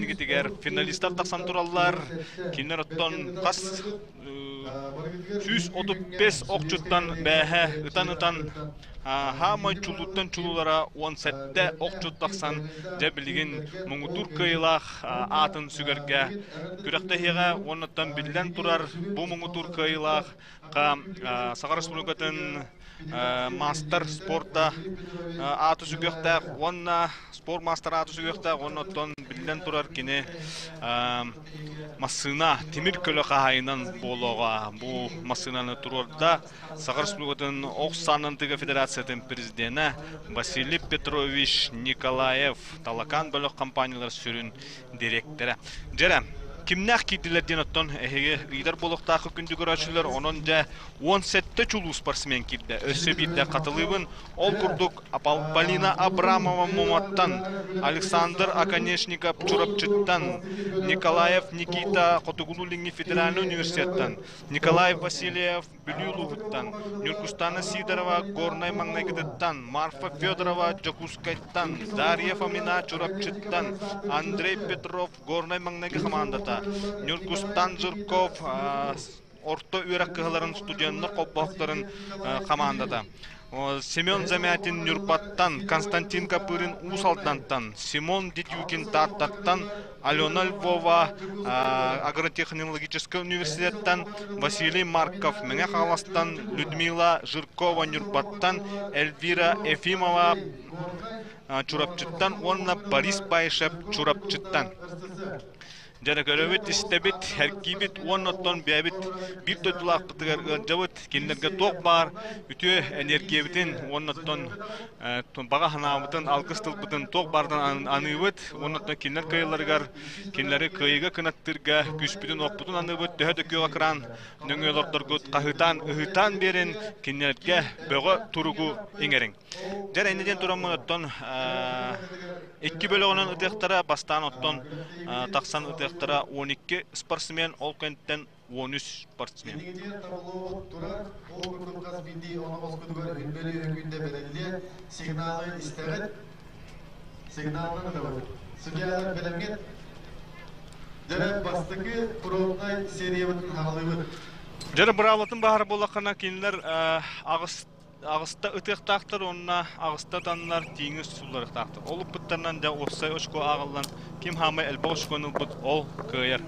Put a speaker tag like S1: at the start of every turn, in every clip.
S1: Иннигитигэр финалистар тахсан тураллар. Кинилэр оттон хас 135 охчуттан бээһэ ытан-ытан хаамай чулууттан чулуулара 17 охчут тахсан дьэ билигин муҥутуур кыайыылаах аатын сүгэргэ күрэхтэһиэҕэ уоннаттан биллэн турар бу муҥутуур кыайыылаах Саха Республикатын маастар спорта ааты сүгүөхтээх уонна спорт маастар ааты сүгүөхтээх уонна оттон биллэн турар кини массыына тимир көлө хаһаайынан буолуоҕа. Бу массыынаны туруорда Саха Республикатын ох саанан тыга федерациятын президенэ Василий Петрович Николаев, Талакан бөлөх компаниялар сүрүн дириэктэрэ. Дьэрэ, кимнээх киирдилэр диэн оттон эһиги ыйдар буолуохтаах күндү көрөөччүлэр, онон дьэ 17 чулуу спортсмен киирдэ. Өссө биирдэ хатылыыбын. Ол курдук Полина Абрамова Муматтан, Александр Оконешников Чурапчыттан, Николаев Никита Хотугулуу-Илиҥҥи федеральнай университеттан, Николай Васильев Бүлүү улууһуттан, Ньургустаана Сидорова Горнай маҥнайгытыттан, Марфа Федорова Дьокуускайтан, Дарья Фомина Чурапчыттан, Андрей Петров Горнай маҥнайгы хамаандата, Ньургустан Жирков орто үөрэх кыһаларын студеннар холбоһуктарын хамаандата. Семен Замятин Ньурбаттан, Константин Копырин Уус Алдантан, Симон Дедюкин Тааттаттан, Алена Львова Агротехнологическай университеттан, Василий Марков Мэҥэ Хаҥаластан, Людмила Жиркова Ньурбаттан, Эльвира Ефимова Чурапчыттан уонна Борис Баишев Чурапчыттан. Дьэ көрөбүт, истэбит, эргийбит уонна оттон бэйэбит биир дойдулаахпытыгар ыалдьабыт, кинилэргэ туох баар үтүө энергиябытын уонна оттон баҕа санаабытын, алгыс тылбытын туох баарынан аныыбыт уонна оттон кинилэр кыайалларыгар, кинилэри кыайыыга кынаттыырга күүспүтүн-уохпутун аныыбыт, төһө да күөх экран нөҥүө олордоргут хаһыытаан, ыһыытаан биэрин, кинилэргэ бөҕө туругу иҥэриҥ. Дьэ, инньэ диэн тураммын оттон икки бөлөҕүнэн ытыахтара, бастаан оттон тахсан ытыахтара 12 спортсмен, ол кэнниттэн 13 спортсмен. Дьэ, быраабылатын баһар буоллаххына, кинилэр аҕыс Аҕыста ытыахтаахтар уонна аҕыста ытаннар тииҥи сулларыахтаахтар. Ол ыппыттарынан дьэ уопсай очко ааҕыллан ким хаамай элбэх очкону ылбыт ол кыайар.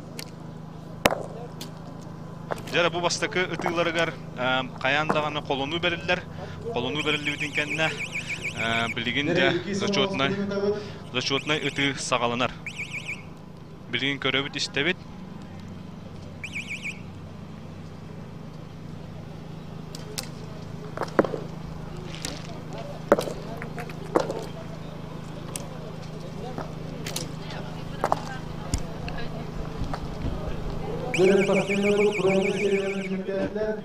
S1: Дьэ эрэ бу бастакы ытыыларыгар хайаан даҕаны холонуу бэриллэр. Холонуу бэриллибитин кэннэ билигин дьэ зачетнай зачетнай ытыы саҕаланар. Билигин көрөбүт истэбит.
S2: Дөрөт спортсменнарбыт бронза серияларын түмүктээтилэр.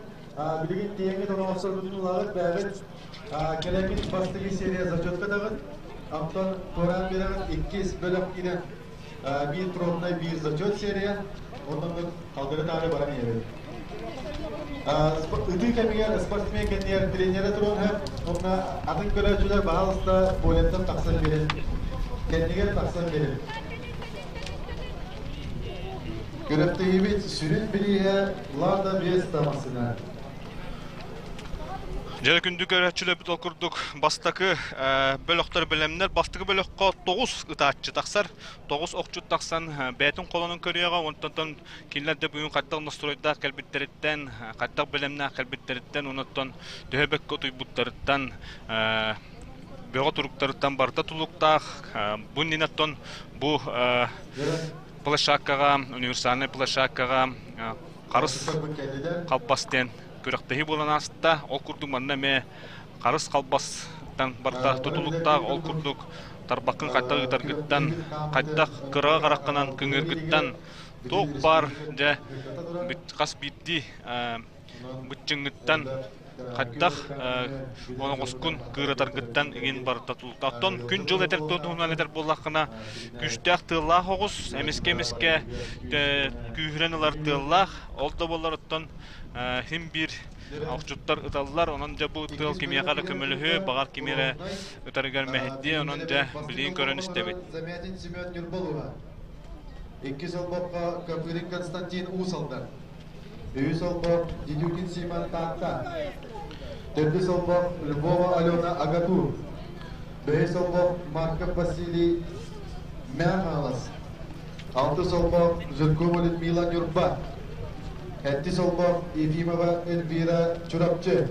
S2: Билигин тиэҥҥэ тоноҕосторбутун ылаҕыт, бэйэҕит кэлэммит бастакы серия зачетка даҕыт. Оттон туораан биэрэҕит иккис бөлөх киирэн биир пробнай, биир зачет серия. Онон халдыры-таары баран иһэбит. Ытыы кэмигэр спортсмен кэннигэр тренерэ туруон сөп, уонна атын көрөөччүлэр баһаалыста полеттан тахсан биэрин, кэннигэр тахсан биэрин. Күрэхтэһиибит сүрүн бирииһэ Лада Веста массыына.
S1: Дьэ күндү көрөөччүлэрбит ол курдук бастакы бөлөхтөр бэлэмнэр. Бастакы бөлөххө тоҕус ытааччы тахсар. Тоҕус охчут тахсан бэйэтин холонун көрүөҕэ. Онтон кинилэр да бүгүн хайдах настройдаах кэлбиттэриттэн, хайдах бэлэмнээх кэлбиттэриттэн, онон төһө бэккэ утуйбуттарыттан бөҕө туруктарыттан барыта тулуктаах. Бу иннинэ оттон бу площадкаҕа, универсальнай площадкаҕа харыс халбас диэн күрэхтэһии буолан ааста. Ол курдук манна эмиэ харыс халбастан барыта тутулуктаах. Ол курдук тарбаххын хайдах ыытаргыттан, хайдах кыраҕа хараххынан кыҥыыргыттан туох баар дьэ хас биирдии быччыҥҥыттан хайдах оноҕоскун кыыратаргыттан игин барыта тутулуктаах. Оттон күн-дьыл этэр туһунан этэр буоллаххына, күүстээх тыаллаах оҕус, эмискэ-эмискэ күүһүрэн ылар тыаллаах, ол да буоллар оттон син биир охчуттар ыталлар, онон дьэ бу тыал кимиэхэ эрэ көмөлөһүө, баҕар кими эрэ ытарыгар мэһэйдиэ, онон дьэ билигин көрөн истэбит.
S2: Замятин Семен Ньурбалова. Иккис олбоххо Копырин Константин Уус Алдан. Үһүс олбох Дедюкин Симон Таатта. Төрдүс олбох Львова Алена Агату. Бэһис олбох Марков Василий Мяхалас. Алтыс олбох Жиркова Людмила Нюрба. Сэттис олбох Ефимова Эльвира Чурапчы.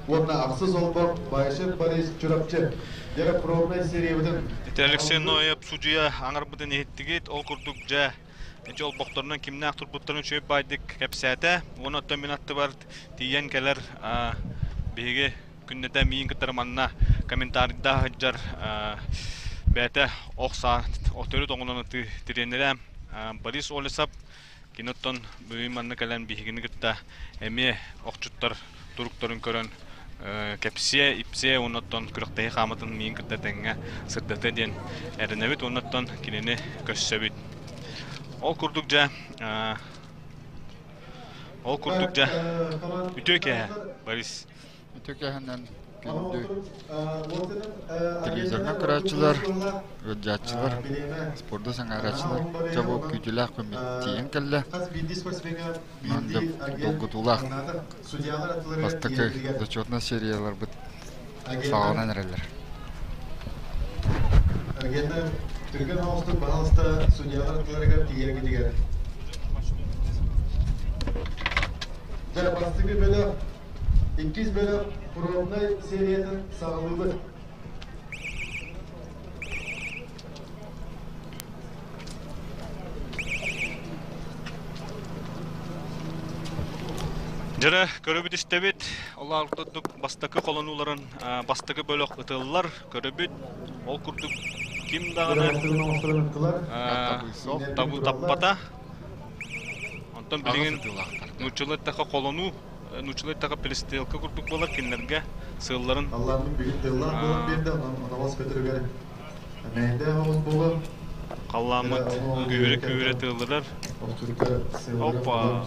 S2: Уонна ахсыс олбох Баишев Борис Чурапчы. Дьэ, пробнай сериябытын
S1: Ити Алексей Ноев судьуйа аҥарбытын иһиттигит. Ол курдук дьэ ити олбохторунан кимнээх турбуттарын үчүгэй баайдык кэпсээтэ. Уонна оттон мин аттыбар тиийэн кэлэр биһиги күннэтэ миин кытары манна комментарийдаах сылдьар бэйэтэ ох саа төрүт оҥонон ытыы тириэньэрэ Борис Олесов кини оттон бүгүн манна кэлэн биһигини кытта эмиэ охчуттар туруктарын көрөн кэпсиэ, ипсиэ уонна оттон күрэхтэһии хаамытын миин кытта тэҥҥэ сырдата диэн эрэнэбит уонна оттон кинини көрсөбүт. Ол курдук дьэ ол курдук дьэ үтүө киэһэ Борис.
S3: Үтүө киэһэнэн күндү телевизорынан көрөөччүлэр, ыалдьааччылар, спорду сэҥээрэччилэр дьэ бу күүтүүлээх күммүт тиийэн кэллэ. Маннык долгутуулаах бастакы зачетнай серияларбыт саҕаланан эрэллэр.
S2: Түргэн оҕустук баһаалыста судьялар аттыларыгар тиийэргитигэр. Дьэ, бастакы бөлөх Иккис бөлөх пробнай сериятын саҕалыыбыт.
S1: Дьэрэ, көрөбүт истэбит. Ол курдук бастакы холонууларын бастакы бөлөх ытыллар. Көрөбүт. Ол курдук ким даҕаны табы таппата. Онтон билигин нууччалыы эттэххэ холонуу нууччалыы эттэххэ перестрелка курдук буолар кинилэргэ сыалларын
S2: Аллааммыт бүгүн тыллаах буолан биэрдэ, онон оноҕос көтөрүгэр мэйдээх оҕус буолан
S1: халлааммыт күүрэ-күүрэ тыалырар. Опа!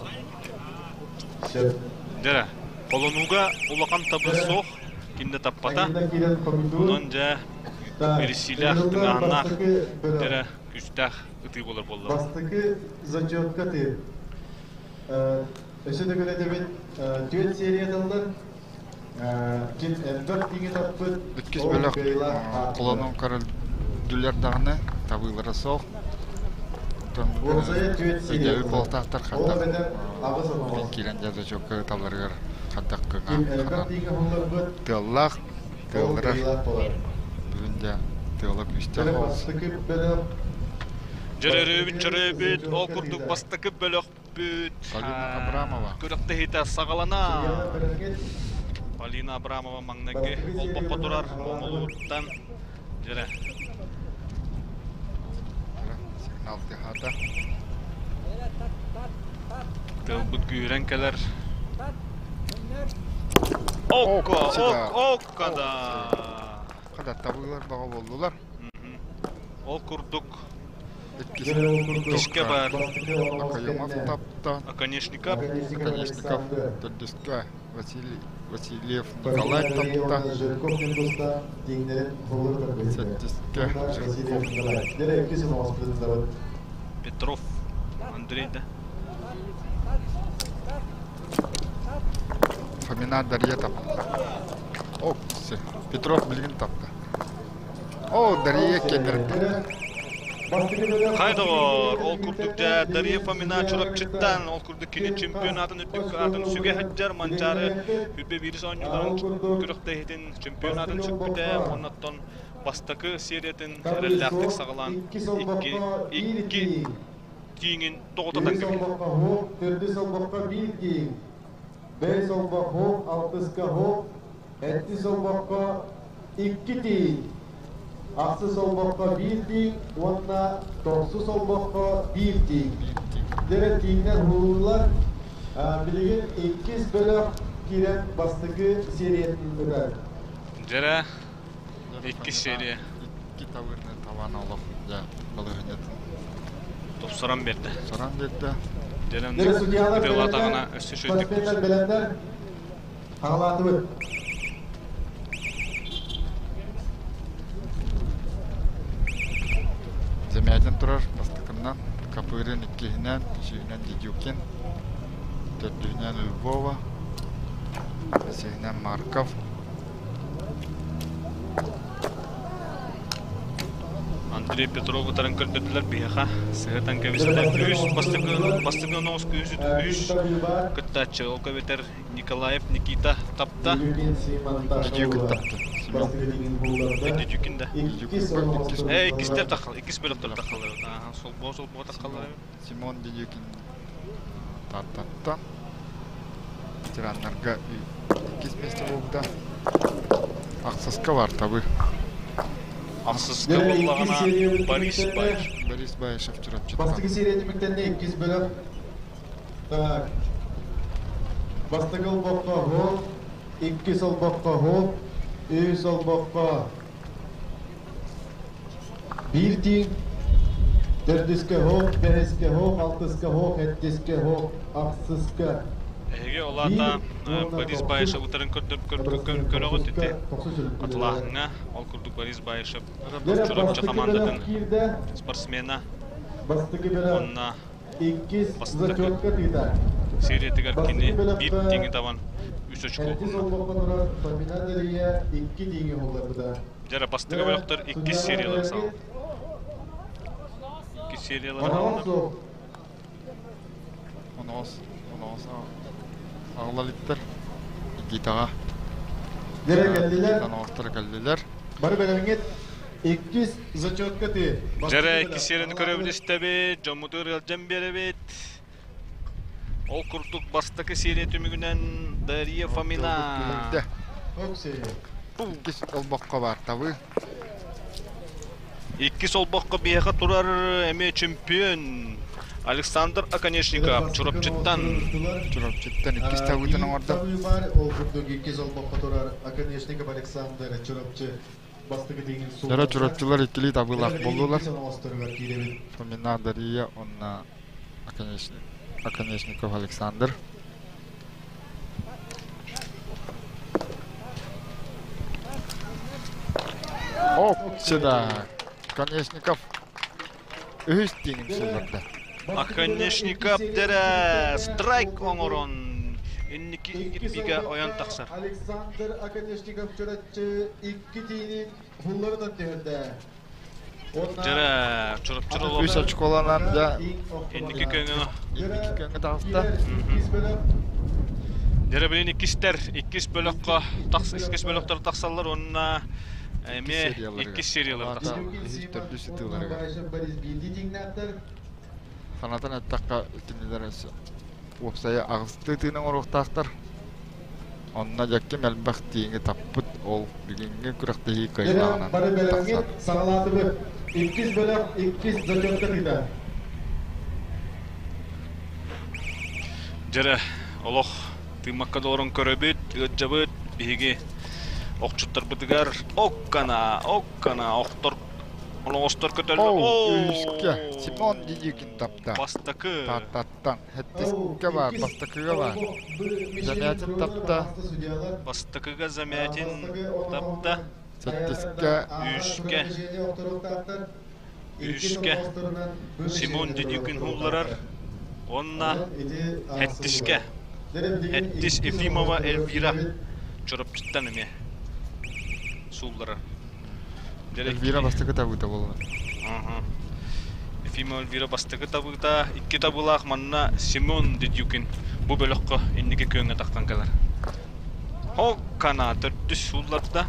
S1: Дьэ, холонууга улахан табыс суох, ким да таппата. Онон дьэ, пересиилээх, тыҥааһыннаах дьэрэ күүстээх ытыы буолар буолла.
S2: Бастакы зачетка тыын. Өссө төгүл этэбин, түөрт серия тыллар ким элбэх тиҥи таппыт,
S3: Иккис
S2: ол
S3: бөлөх
S2: кыайыылаах ааттанар.
S3: холонон көрүллэр даҕаны табыылара суох. Оттон
S2: Уопсайа түөрт серия
S3: өйдөбүл
S2: тыллар.
S3: буолтаахтар
S2: Ол
S3: хайдах
S2: эбэтэр аҕыс
S3: билин
S2: оноҕос.
S3: киирэн дьэ зачетка ыталларыгар хайдах
S2: Ким
S3: кыҥаан
S2: элбэх
S3: ханан
S2: тииҥи булларбыт,
S3: тыаллаах
S2: ол
S3: тыалларар
S2: кыайыылаах буолар.
S3: бүгүн дьэ тыала күүстээх
S2: Бөлөх
S3: оҕус
S2: бастакы бөлөх
S1: Дьөрөрөөбүт
S2: бастакы
S1: чөрөөбүт, ол
S2: зачетка
S1: курдук
S2: тыына.
S1: бастакы бөлөхпүт
S3: Полина Абрамова
S1: күрэхтэһиитэ
S2: Судьялар
S1: саҕалана.
S2: бэлэмҥит
S1: Полина Абрамова маҥнайгы
S2: бастакы
S1: олбоххо
S2: сериябытын
S1: турар
S2: саҕалаатыбыт.
S1: Муҥулууттан дьэрэ
S3: сигнал тыаһаата
S1: тыалбыт күүһүрэн кэлэр. Окко,
S3: Окко
S1: ок, окко да.
S3: Хада табыылар баҕа буоллулар.
S1: Ол курдук
S3: Иккис
S2: Дьэ, ол курдук
S1: иккискэ
S3: иккискэ
S1: бар
S2: бастакы оноҕос
S3: Окоемов
S2: кэннэ
S3: тапта
S1: Оконешников
S2: Оконешников
S3: Оконешников
S2: Александр,
S3: төрдүскэ Василий Васильев
S2: Полина
S3: Николай
S2: Андреевна
S3: тапта
S2: Жирков Ньургуста тииҥнэрин холура тарбыйда.
S3: сэттискэ
S2: Уонна
S3: Жирков
S2: Васильев Николай. Дьэ, иккис оноҕоспутун ылабыт.
S1: Петров Андрей да
S3: Фомина Дарья тапта. О, Петров билигин тапта. О, Дарья кэннэрин тапта.
S1: Хай доҕоор, ол курдук дьэ Дарья Фомина Чурапчыттан, ол курдук кини чемпионатын үрдүк аатын сүгэ сылдьар Манчаары үрбэ биирис оонньууларын күрэхтэһиитин чемпионатын сүкпүтэ, оннуттан бастакы сериятын эрэллээхтик саҕалаан икки икки тииҥин тоҕутатан
S2: Үһүс
S1: кэбиһэр.
S2: олбоххо һуох, төрдүс олбоххо биир тииҥ, бэһис олбох һуох, алтыска һуох, сэттис олбоххо икки тииҥ, ахсыс олбоххо биир тииҥ уонна тохсус олбоххо биир тииҥ.
S3: Биир тииҥ.
S2: Дьэ тииҥнэр уһулууллар. Билигин иккис бөлөх киирэн бастакы сериятын ытар.
S1: Дьэрэ,
S3: Дьэ,
S1: иккис
S3: Фомина
S1: серия
S3: икки табыыны табан олох дьэ балаһыанньатын
S1: тупсаран биэрдэ.
S3: сорон биэрдэ.
S1: Дьэ,
S2: Дьэ
S1: оннук
S2: судьялар бэлэмнэр,
S1: ытыалаатаҕына өссө үчүгэйдик
S2: спортсменнар
S1: тупсар.
S2: бэлэмнэр, хаалаатыбыт.
S3: Замятин турар бастакыннан. Копырин иккиһинэн, үсүһүнэн Дедюкин, төрдүһүнэн Львова, бэсиһинэн Марков.
S1: Андрей Петров утарын көрдөрдүлэр биһиэхэ сыһытан кэбистэ. Үс бастакы бастакы оноҕос күүс үс кыттааччы ол эбэтэр Николаев Никита тапта.
S3: Дедюкин тапта. Семен.
S1: Дедюкин да.
S3: Дедюкин
S1: Э иккистер тахал, иккис бөлөхтөр тахаллар. Солбоо солбоо тахаллар.
S3: Симон Дедюкин Тааттаттан ветераннарга иккис миэстэ буолбута. Ахсыска бар табы.
S1: Ахсыска буоллаҕына Борис Баишев.
S3: Борис Баишев Чурапчыттан.
S2: Бастакы серия түмүктэннэ иккис бөлөх. Так. Бастакы олбоххо хоп, иккис олбоххо хоп, үс олбоххо биир тииҥ, төрдүскэ хоп, бэһискэ хоп, алтыска хоп, сэттискэ хоп, ахсыска
S1: Эһиги ол аата Борис Баишев утарын көрөҕүт ити хатылааһыҥҥа. Ол курдук Борис Баишев Чурапчы хамаандатын спортсмена уонна
S2: Иккис
S1: бастакы
S2: зачетка тыыта.
S1: сериятыгар
S2: Бастакы
S1: кини биир
S2: бөлөххө
S1: тииҥи табан үс очко
S2: Эрдис
S1: уһунна.
S2: олбоххо турар Фомина Дария икки тииҥи булларбыта.
S1: Дьэ бастакы
S2: Дьэ,
S1: бөлөхтөр иккис
S2: судьялар
S1: сериялары
S2: бэлэххит
S1: саҕалар. Иккис сериялары
S2: оноҕос
S1: хааллар.
S2: суох.
S3: Оноҕос, оноҕос аҕалалиттар Никитаҕа.
S2: Дьэ, кэллилэр.
S3: Оноҕостор кэллилэр.
S2: Бары бэлэмҥит иккис зачетка тыы. Бастакы
S1: Дьэрэ иккис
S2: бөлөх.
S1: серияны көрөбүт
S2: Аҕалаатыбыт.
S1: истэбит, дьоммутугар ыалдьан биэрэбит. Ол курдук бастакы серия түмүгүнэн Дарья
S3: Тылбыт
S1: Фомина
S3: күһүйдэ.
S2: Окси.
S3: Иккис олбоххо баар табыы.
S1: Иккис олбоххо биһиэхэ турар эмиэ чемпион Александр
S2: Дьэ,
S1: Оконешников
S2: бастакы
S1: Чурапчыттан.
S2: оноҕостору устулар.
S3: Чурапчыттан иккис табыытын
S2: Биир
S3: оҥордо.
S2: табыы баар, ол курдук иккис олбоххо турар Оконешников Александр Чурапчы бастакы тииҥин
S3: Дьоро
S2: суулларда.
S3: чурапчылар иккилии
S2: Дьэ,
S3: табыылаах
S2: билигин
S3: буоллулар.
S2: иккис оноҕосторугар киирэбит.
S3: Фомина Дария уонна Оконешников Александр. Оп, сюда. Оконешников үһүс тииҥин сылларда.
S1: Оконешников дэрэ страйк оҥорон инники кирбиигэ ойон тахсар.
S2: Александр Оконешников Чурапчы икки тиини хулларынан түһэрдэ.
S1: Дьэрэ Чурапчы
S3: Үс очколанан дьэ
S1: инники көҥө
S3: инники көҥө таҕыста.
S1: Дьэрэ билин иккистэр иккис бөлөххө иккис бөлөхтөр тахсаллар уонна
S3: Иккис
S1: эмиэ
S3: серияларыгар.
S1: иккис сериялар
S3: Ол аата
S1: тахсаллар.
S3: үһүс төрдүс ытыыларыгар. Санатан эттэххэ кинилэр уопсайа аҕыстыы тыын оҥоруохтаахтар. Онно дьэкким элбэх тииҥи таппыт ол бүгүҥҥү күрэхтэһии кыайыылааҕынан
S2: Бары
S3: тахсар.
S2: бэлэмҥит саҕалаатыбыт. Иккис бөлөх иккис зачетка тыыта.
S1: Дьэрэ олох тыыммакка да олорон көрөбүт, ыалдьабыт, биһиги охчуттарбытыгар оккана, оккана, охтор олоҕостор көтөллөр.
S3: Оу, үһүскэ
S1: Оо!
S3: Симон Дедюкин тапта.
S1: Бастакы.
S3: Тааттаттан. Сэттискэ баар, бастакыга баар. Замятин тапта.
S1: Бастакыга Замятин тапта.
S3: Сэттискэ
S1: Үһүскэ. Үһүскэ Симон Дедюкин һуулларар. Уонна Хэттискэ. Хэттис Ефимова Эльвира Чурапчыттан эмиэ суулларар.
S3: Эльвира бастакы табыыта буолла.
S1: Ефимова Эльвира бастакы табыыта, икки табыылаах манна Семен Дедюкин бу бөлөххө инники күөҥҥэ тахсан кэлэр. Хоккана төрдүс суулларда.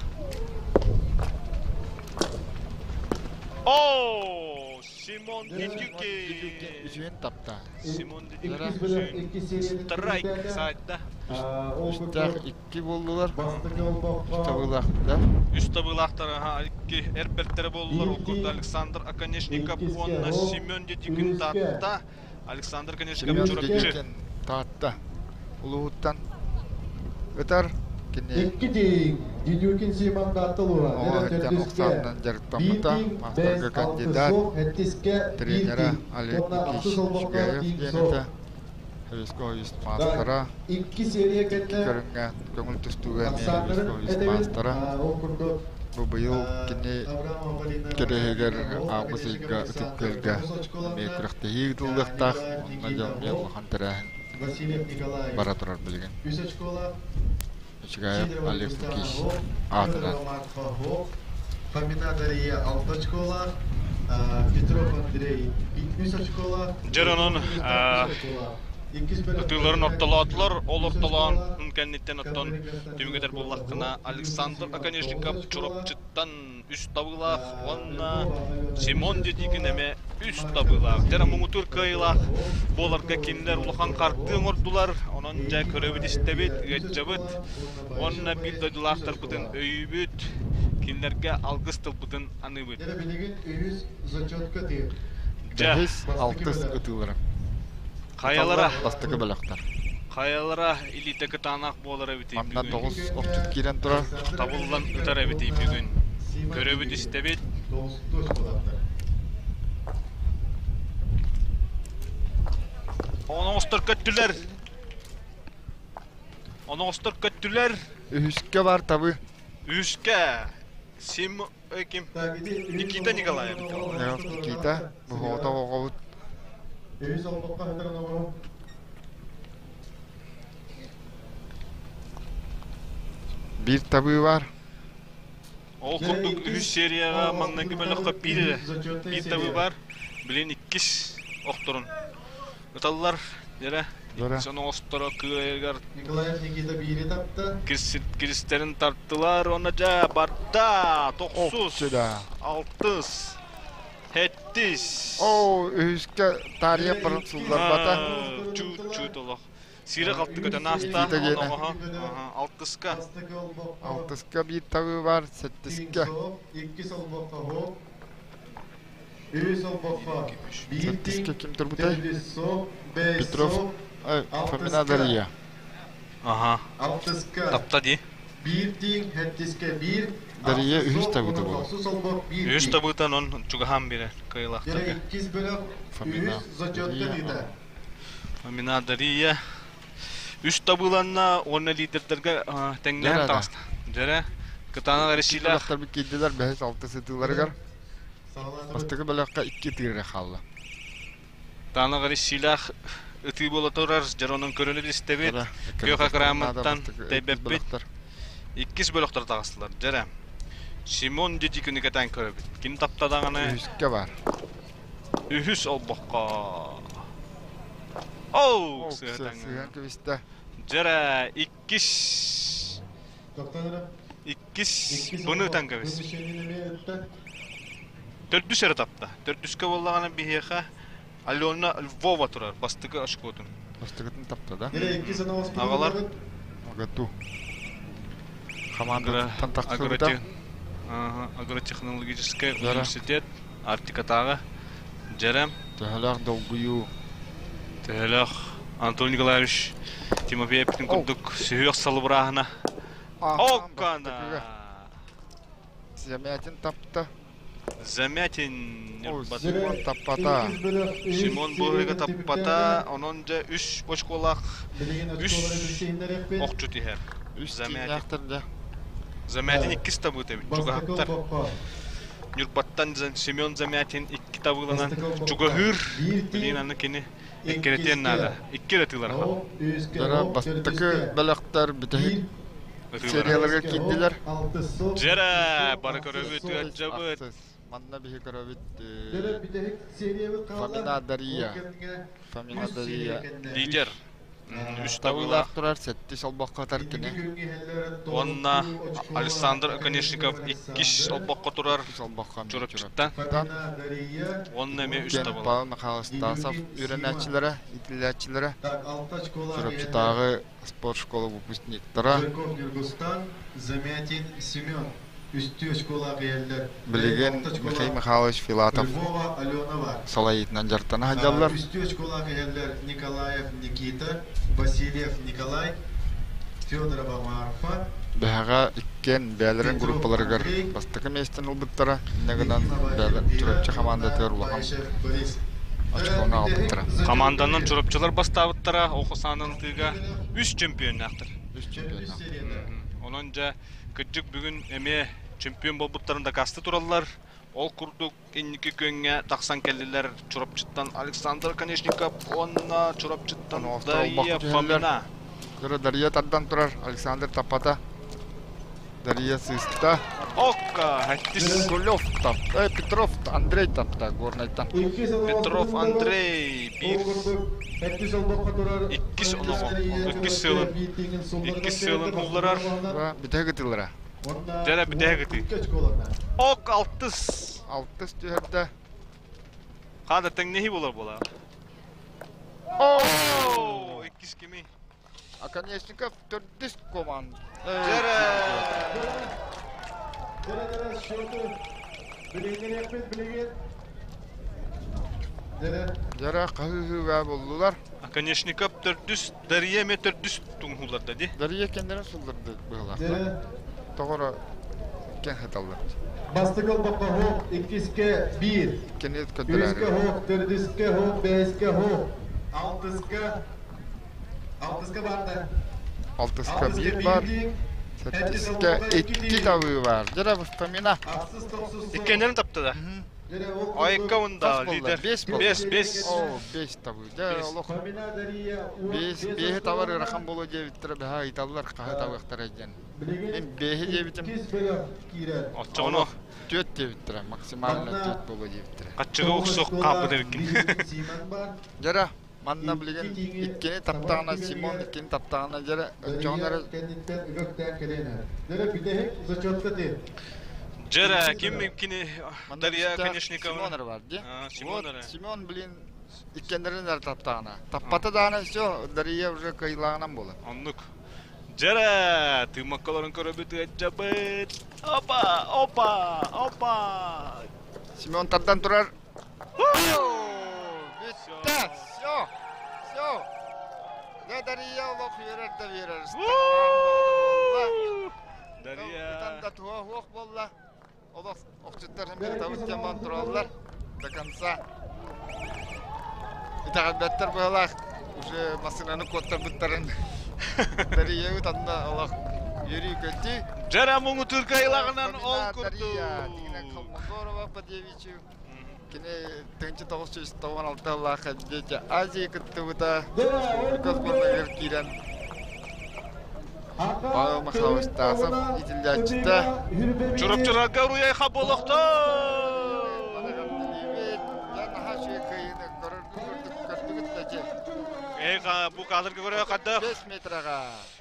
S1: О, Симон Дедюкин!
S3: Үсүһүн тапта.
S1: Симон Дедюкин страйк сайда.
S3: Үстээх икки буоллулар. Үс табыылаах да.
S1: Үс табыылаахтар икки эр бэртэрэ буоллулар. Ол курдук Александр Оконешников уонна Семен Дедюкин Таатта. Александр Оконешников
S3: Семен
S1: Чурапчы.
S3: Дедюкин Таатта улууһуттан ытар кини
S2: Икки тииҥ Дедюкин Симон Таатталура
S3: оҕо охсаанынан дьарыктаммыта, маастарга кандидат, тренера Олег Никитич Шугаев диэн этэ. Советского маастара,
S2: Икки серия
S3: икки
S2: кэннэ
S3: көрүҥҥэ көҥүл тустууга эмиэ
S2: ахсааннарын
S3: Советского
S2: этэбин
S3: маастара.
S2: ол курдук.
S3: Бу быйыл кини кэрэһигэр август ыйга Ытык Күөлгэ эмиэ күрэхтэһии ыытыллыахтаах. Онно дьон эмиэ улахан тэрээһин бара турар билигин. Үчүгэйэп Олег Лукич аатынан.
S2: Фомина Дария алта очколаах, Петров Андрей үс очколаах.
S1: Дьэр онон ытыыларын ортолоотулар. Ол ортолоон кэнниттэн оттон түмүгэтэр буоллаххына Александр Оконешников Чурапчыттан үс табыылаах уонна Симон Дедикин эмэ үс табыылаах. Дьэ муҥутуур кыайыылаах буоларга кинилэр улахан хардыы оҥордулар. Онон дьэ көрөбүт-истэбит, ыаддьабыт уонна биир дойдулаахтарбытын өйүүбүт, кинилэргэ алгыс тылбытын аныыбыт. Дьэ,
S3: Бэһис, алтыс ытыылара.
S1: хайалара
S3: Бастакы бөлөхтөр.
S1: хайалара илиитэ кытаанах буолар эбитий
S3: Манна
S1: бүгүн?
S3: тоҕус охчут киирэн турар.
S1: Табыллан ытар эбитий бүгүн? Көрөбүт-истэбит. Оноҕостор көттүлэр. Оноҕостор көттүлэр.
S3: Үһүскэ бар табы.
S1: Үһүскэ Сим ким? Никита Николаев.
S3: Никита, бу оҕобут.
S2: Үһүс олбоххо хатыран оҕо.
S3: Биир табыы бар.
S1: Ол курдук үһүс серияҕа маҥнайгы бөлөххө биир эрэ биир табыы бар. Билин иккис охторун ыталлар. Дьэрэ, иккис оноҕосторо кыайыгар
S2: Николаев Никита биири тапта.
S1: Киристэрин тартылар уонна дьэ барда тохсус, алтыс, Хэттис.
S3: Оо, үһүскэ таарыйа баран сылларбата.
S1: Чуут-чуут олох. Сиирэ халты көтөн ааста, оноҕоһо. Алтыска.
S3: Алтыска биир табыы бар, сэттискэ.
S2: Иккис олбоххо хоп. Үһүс олбоххо биир
S3: Сэттискэ ким турбутай? Петров Фомина Дарья.
S1: Аха.
S2: Алтыска.
S1: Тапта дии.
S2: Биир тииҥ, хэттискэ биир,
S3: Дария үһүс табыыта буолар.
S1: Үһүс табыытан он чугаһаан биэрэр кыайыылаахтарга.
S2: Иккис бөлөх
S3: Фомина
S2: үһүс зачетка тыыта.
S1: Фомина Дария үс табыыланна уонна лидердэргэ тэҥнэһэн таҕыста. Дьэрэ, кытаанах эрисиилээх.
S3: Бөлөхтөрбүт киирдилэр бэһис алты сытыыларыгар. Бастакы бөлөххө икки тыыр эрэ хаалла.
S1: Кытаанах эрисиилээх ытыы буола турар, дьэр онон көрөнү истэбит. Күөх экраммыттан тэйбэппит. Иккис бөлөхтөр таҕыстылар. Дьэрэ. Симон Дедикини кэтээн көрөбүт. Ким таптадаҕына
S3: Үһүскэ бар.
S1: Үһүс олбоххо. Оу,
S3: сыһан кэбистэ.
S1: Дьэрэ, иккис. Иккис бұны ытан кэбис. Төрдүс эрэ тапта. Төрдүскэ буоллаҕына биһиэхэ Алена Львова турар бастакы очкотун.
S3: Бастакытын тапта да?
S1: Аҕалар.
S3: Агату. Хамаандаттан тахсыбыта.
S1: Агротехнологическай университет Арктикатааҕы Дьэрэм.
S3: Төһөлөөх долгуйуу.
S1: Төһөлөөх Анатолий Николаевич Тимофеевпитин курдук сүһүөх салыбырааһына. Оккана!
S3: Замятин тапта.
S1: Замятин
S3: Симон таппата.
S1: Симон быһыыга таппата. Онон дьэ үс очколаах үс охчут иһэр.
S3: Үс
S1: Замятин. Замятин иккис табыыта эбит. Чугаһаттар. Ньурбаттан Семен Замятин икки табыыланан чугаһыыр. Билигин аны кини эккирэтиэн наада. Икки эрэ тыылар
S3: Дара бастакы бөлөхтөр бүтэһик серияларга киирдилэр.
S1: Дьэрэ, бары көрөбүт, ыалдьабыт.
S3: Манна биһи көрөбүт Фомина Дария. Фомина Дария.
S1: Лидер. Үс
S3: табыылаах турар сэттис олбоххо тар кини.
S1: Уонна Александр Оконешников иккис олбоххо турар Чурапчыттан. Уонна эмиэ үс табыылаах.
S3: Павел Михайлович Стасов үөрэнээччилэрэ, иитиллээччилэрэ Чурапчытааҕы спорт школа выпускниктара.
S2: Ньургустан Замятин Семен үстүү школа киһэллэр.
S3: Билигин Михаил Михайлович Филатов салайыытынан дьарыктана сылдьаллар.
S2: Үстүү школа киһэллэр Николаев Никита, Васильев Николай, Федорова Марфа.
S3: Бэһэҕэ иккиэн бэйэлэрин группаларыгар бастакы миэстэни ылбыттара. Инньэ гынан Чурапчы хамаандатыгар улахан очкону аҕалбыттара.
S1: Хамаанданан Чурапчылар бастаабыттара, ох саанан ытыыга үс чемпионнаахтар.
S3: Үс чемпионнаахтар.
S1: Онон дьэ, кырдьык бүгүн эмиэ Чемпион буолбуттарын дакаасты тураллар. Ол курдук инники күөҥҥэ тахсан кэллилэр Чурапчыттан Александр Конечников уонна Чурапчыттан Дария Фомина.
S3: Кыра Дария тардан турар, Александр таппата. Дария сыыста.
S1: Окка, хэттис.
S3: Гулев тап, Петров Андрей тапта Горнайтан.
S1: Петров Андрей биир иккис оноҕо, иккис сыалын, иккис сыалын улларар.
S3: Бүтэһик ытыылара.
S1: Дьэ бүтэһик ытыы. Ок алтыс.
S3: Алтыс түһэрдэ.
S1: Хаада тэҥнэһии буолар буолаа. Оо, иккис кими?
S3: Оконечников төрдүс команда.
S1: Дьэрэ.
S2: Дьэрэ счету билигин билигин. Дьэрэ.
S3: Дьэрэ хаһыыһыыга буллулар.
S1: Оконечников төрдүс, Дария эмиэ төрдүс туҥуһууларда дии.
S3: Дария кэннэрин сылларды быһылаах. Тоҕоро иккиэн хаталлар.
S2: Бастакы олбоххо хоп, иккискэ биир.
S3: Кини
S2: Үһүскэ хоп, төрдүскэ хоп, бэһискэ хоп, алтыска алтыска баарда.
S3: Алтыска биир бар. Сэттискэ икки табыы бар. Дьэ, Фомина.
S1: Иккиэннэрин тапта да. Айыкка унда лидер.
S3: Бес
S1: Бес, бес.
S3: О, бес табыы. Дьэ, олох бес, беһи табар ыарахан буолуо диэбиттэрэ бэһэ ыйыталлар хаһы табыахтара диэн. Мин беһи диэбитим.
S1: Оччоҕуну
S3: Түөрт диэбиттэрэ, максимально түөрт буолуо диэбиттэрэ.
S1: Хаччыга уксуох хаалбыт эбиккин.
S3: Дьэрэ, манна билигин иккини таптаҕына Симон иккини таптаҕына дьэрэ оччоҕуна эрэ
S2: кэнниттэн үгөктээн кэлиэн Дьэрэ бүтэһик зачетка ти.
S1: Дьэрэ, ким кини Дарья Конечникова.
S3: Симон эрэ бар дии.
S1: Симон эрэ.
S3: Симон, блин, иккиэннэрин эрэ таптаҕына. Таппата даҕаны все, Дария уже кыайыылааҕынан буолар.
S1: Оннук. Дьэрэ, тыымаккаларын көрөбүт ыаддьабыт. Опа, опа, опа.
S3: Семен тардан турар. Бүттэ, все, все. Дьэ, Дария олох үөрэр да үөрэр.
S1: Дария.
S3: Ытан да туһа суох буолла. Олох охчуттар ытабыт диэн тураллар до конца. Итэҕэлбэттэр быһалаах уже массыынаны куоттарбыттарын. Дариябыт анна олох үөрүү-көтүү.
S1: Дьара муҥутуур кыайылаҕынан ол курдук.
S3: Дария Холмогорова по девичью. Кини 1996 сыллаахха Дети Азии кыттыбыта. Республика сборныгар киирэн Павел Михайлович Тасов итиллээччитэ.
S1: Чурапчыларга уруйайха буолуохтун! Эй, бу кадрга көрө хаддах.
S3: 5 метраға.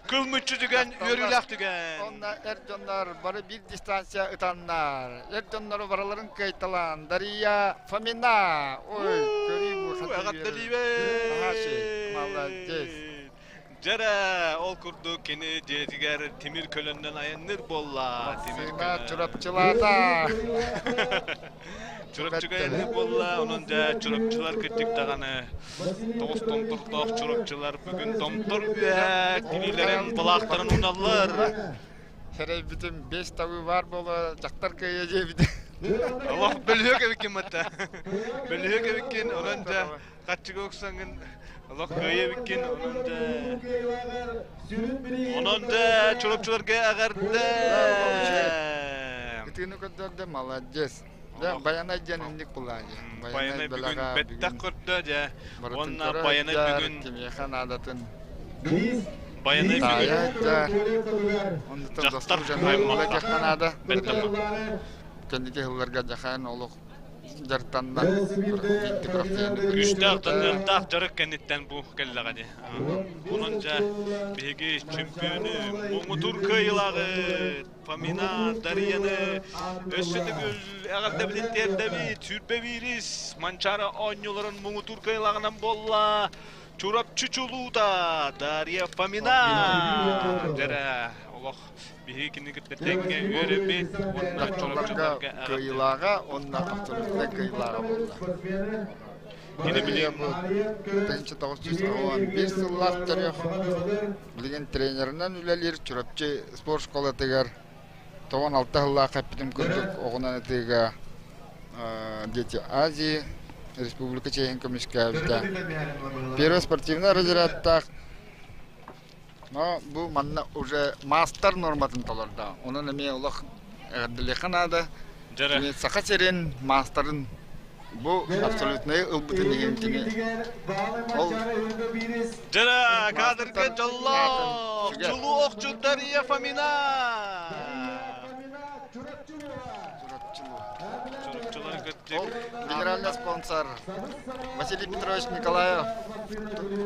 S1: Кыл мүччү түгэн, үөрүүлээх түгэн.
S3: Онно эр дьоннор бары биир дистанция ытаннар. Эр дьоннору барыларын кыайталаан Дария Фомина. Ой, көрүү бу
S1: Эҕэрдэлиибит!
S3: Молодец.
S1: Дьэрэ, ол курдук кини дьиэтигэр тимир көлөннөн айанныыр буолла. Тимир
S3: көлө. Чурапчылаата.
S1: Чурапчыга айанныыр буолла. Онон дьэ чурапчылар кырдьык даҕаны тоҕус томтордоох чурапчылар бүгүн томтор үөһэ тириилэрин былаахтарын уналлар.
S3: Сэрэйбитим бес табыы баар буола дьахтар кыайа диэбитим.
S1: Олох бөлүһүөк эбиккин батта. Бөлүһүөк эбиккин, онон дьэ хаччыга уксаҥҥын олох кыайа эбиккин, онон дьэ онон дьэ чурапчыларга эҕэрдэ!
S3: Ытыыны көрдөрдө, молодец. Дьэ, Байанай диэн инник булаайы.
S1: Байанай бүгүн бэттэх көрдө, дьэ. Уонна Байанай бүгүн
S3: кимиэхэ наадатын
S1: Байанай бүгүн дьахтар аймахха
S3: наада. Кэнники сылларга дьахаан олох дьарыктанна.
S1: Күүстээх таныардаах дьарык кэнниттэн бу кэллэҕэ дии. Онон дьэ биһиги чөмпүйүөнү муҥутуур кыайыылааҕы Фомина Дарияны өссө төгүл эҕэрдэбитин тиэрдэбит. Сүүрбэ биирис Манчаары оонньууларын муҥутуур кыайыылааҕынан буолла Чурапчы чулуута Дарья Фомина. Дьэрэ, олох биһиги кини кытта тэҥҥэ үөрэбит уонна Чурапчыларга
S3: кыайыылааҕа уонна абсолютнай кыайыылааҕа буолла.
S1: Кини билигин
S3: 1991 сыллаах төрүөх Билигин тренеринэн үлэлиир Чурапчы спорт школатыгар 96 сыллаах эппитим курдук оҕунан ытыыга Дети Азии республика чиэһин көмүскээбитэ. Первый спортивный разрядтаах но бу манна уже маастар норматын толордо. Онон эмиэ олох эҕэрдэлиэххэ наада.
S1: Дьэрэ.
S3: Саха сирин маастарын бу абсолютнай ылбытын иһин кини ол
S1: Дьэрэ, кадрга дьоллоох, чулуу охчут Дария Фомина! Чурапчылар
S3: Ол генеральный спонсор Василий Петрович Николаев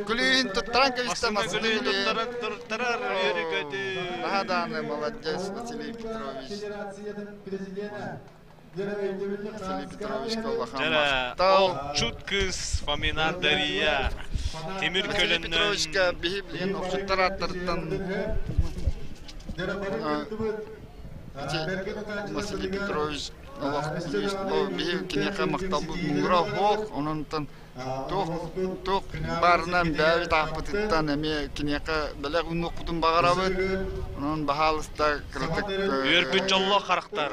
S3: күлүүһүн туттаран кэбистэ массыына күлүүһүн.
S1: Туттарар үөрү-көтү.
S3: Наһаа даҕаны молодец Василий Петрович. Василий Петровичка улахан махтал.
S1: Охчут кыыс Фомина Дария тимир
S3: Василий
S1: көлөннөн
S3: Петровичка биһи билигин охчуттар ааттарыттан Василий Петрович олох биһи киниэхэ махталбыт муҥура суох ононтон туох туох баарынан бэйэбит ааппытыттан эмиэ киниэхэ бэлэх уунуохпутун баҕарабыт онон баһаалыста кыратык
S1: Үөрбүт дьоллоох харахтар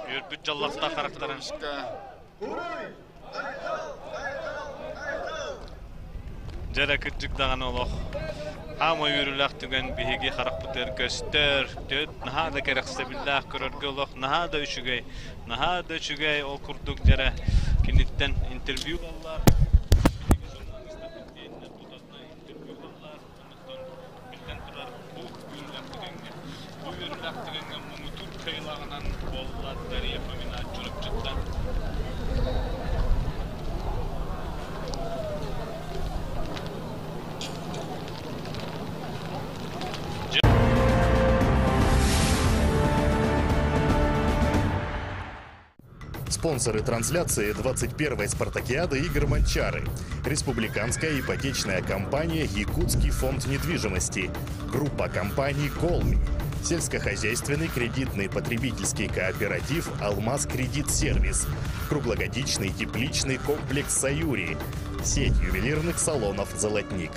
S1: үөрбүт дьоллоохтор харахтарын Дьэ эрэ кырдьык даҕаны олох хаамай үөрүүлээх түгэн биһиги харахпытыгар көстөр, төрт наһаа да кэрэхсэбиллээх көрөргө олох наһаа да үчүгэй, наһаа да үчүгэй ол курдук дьэ эрэ киниттэн интервью ылаллар. Биһиги журналистарбыт диэннэр тутатына интервью ылаллар. Онтон биллэн турар бу үөрүүлээх түгэҥҥэ, бу үөрүүлээх түгэҥҥэ муҥутуур кыайыылааҕынан буолла Дария Фомина Чурапчыттан.
S4: Спонсоры трансляции 21-й спартакиады игр «Манчары». Республиканская ипотечная компания «Якутский фонд недвижимости». Группа компаний «Колми». Сельскохозяйственный кредитный потребительский кооператив «Алмаз Кредит Сервис». Круглогодичный тепличный комплекс «Саюри». Сеть ювелирных салонов «Золотник».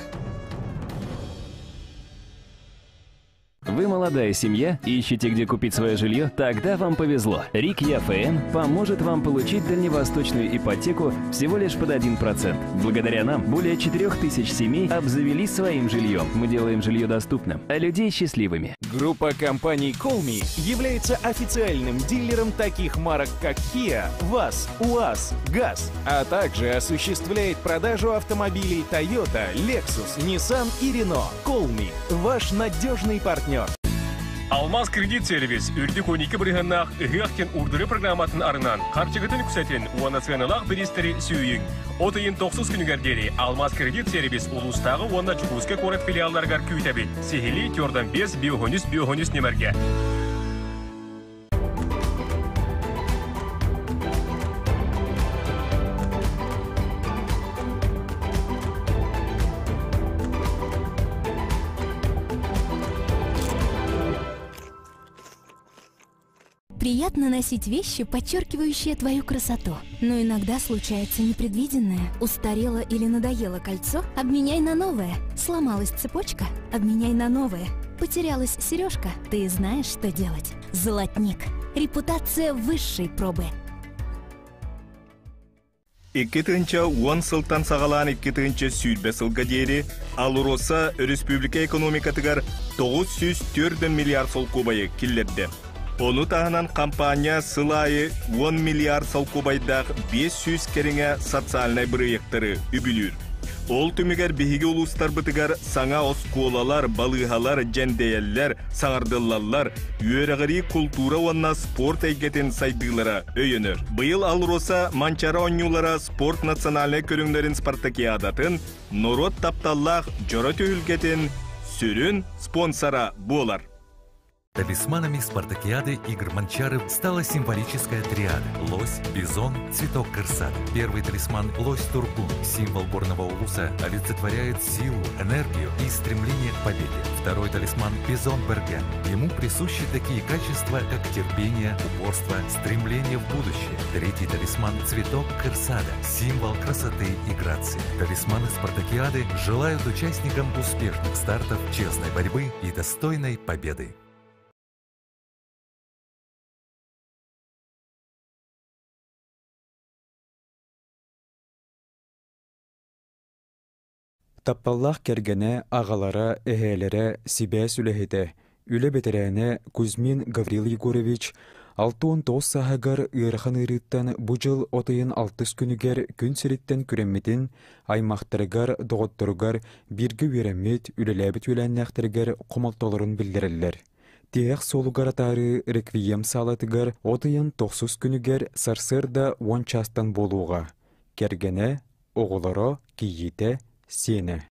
S5: Вы молодая семья, ищете, где купить свое жилье? Тогда вам повезло. РИК ЯФН поможет вам получить дальневосточную ипотеку всего лишь под 1%. Благодаря нам более 4000 семей обзавелись своим жильем. Мы делаем жилье доступным, а людей счастливыми.
S6: Группа компаний Colmi является официальным дилером таких марок, как Kia, ВАЗ, УАЗ, ГАЗ, а также осуществляет продажу автомобилей Toyota, Lexus, Nissan и Renault. Colmi – ваш надежный партнер.
S7: Алмаз кредит сервис үрдүк 12 бырыһыаннаах ыһыах диэн урдуры программатын арынан харчыгытын үксэтин уонна сыаналаах бириистэри сүүйүҥ. От ыйын тохсус күнүгэр диэри Алмаз кредит сервис улуустааҕы уонна Чукуускай куорат филиалларыгар күүтэбит. Сиһилии Тёрдан 5 биохонүс биохонүс нөмэргэ.
S8: Приятно носить вещи, подчеркивающие твою красоту. Но иногда случается непредвиденное. Устарело или надоело кольцо? Обменяй на новое. Сломалась цепочка? Обменяй на новое. Потерялась сережка? Ты знаешь, что делать. Золотник. Репутация высшей пробы.
S9: 2010 сылтан саҕалаан 2020 сылга диэри АЛРОСА өрөспүүбүлүкэ экономикатыгар 904 миллиард солкуобайы киллэрдэ. Ону таһынан компания сыл аайы 10 миллиард солкуобайдаах 500 кэриҥэ социальнай бырайыактары үбүлүүр. Ол түмүгэр биһиги улуустарбытыгар саҥа оскуолалар, балыыһалар дьэндэйэллэр, саҥардыллаллар, үөрэҕирии, култуура уонна спорт эйгэтин сайдыылара өйөнөр. Быйыл АЛРОСА Манчаары оонньуулара спорт национальнай көрүҥнэрин спартакиадатын норуот тапталлаах дьоро түһүлгэтин сүрүн спонсора буолар.
S10: Талисманами спартакиады игр Манчары стала символическая триада – лось, бизон, цветок корсат. Первый талисман – лось-туркун, символ горного улуса, олицетворяет силу, энергию и стремление к победе. Второй талисман – бизон Берген. Ему присущи такие качества, как терпение, упорство, стремление в будущее. Третий талисман – цветок корсада, символ красоты и грации. Талисманы спартакиады желают участникам успешных стартов, честной борьбы и достойной победы.
S11: Тапталлаах кэргэнэ, аҕалара, эһээлэрэ, сибээс үлэһитэ, Үлэ бэтэрээнэ Кузьмин Гаврил Егорович 69 сааһыгар ыарахан ыарыыттан бу дьыл от ыйын алтыс күнүгэр күн сириттэн күрэммитин аймахтарыгар, доҕотторугар, бииргэ үөрэммит, үлэлээбит үөлээннээхтэригэр хомолтолорун биллэрэллэр. Тиһэх суолугар атаарыы реквием саалатыгар от ыйын тохсус күнүгэр сарсыарда уон чаастан буолуоҕа. Кэргэнэ, оҕолоро, кийиитэ, сиэнэ.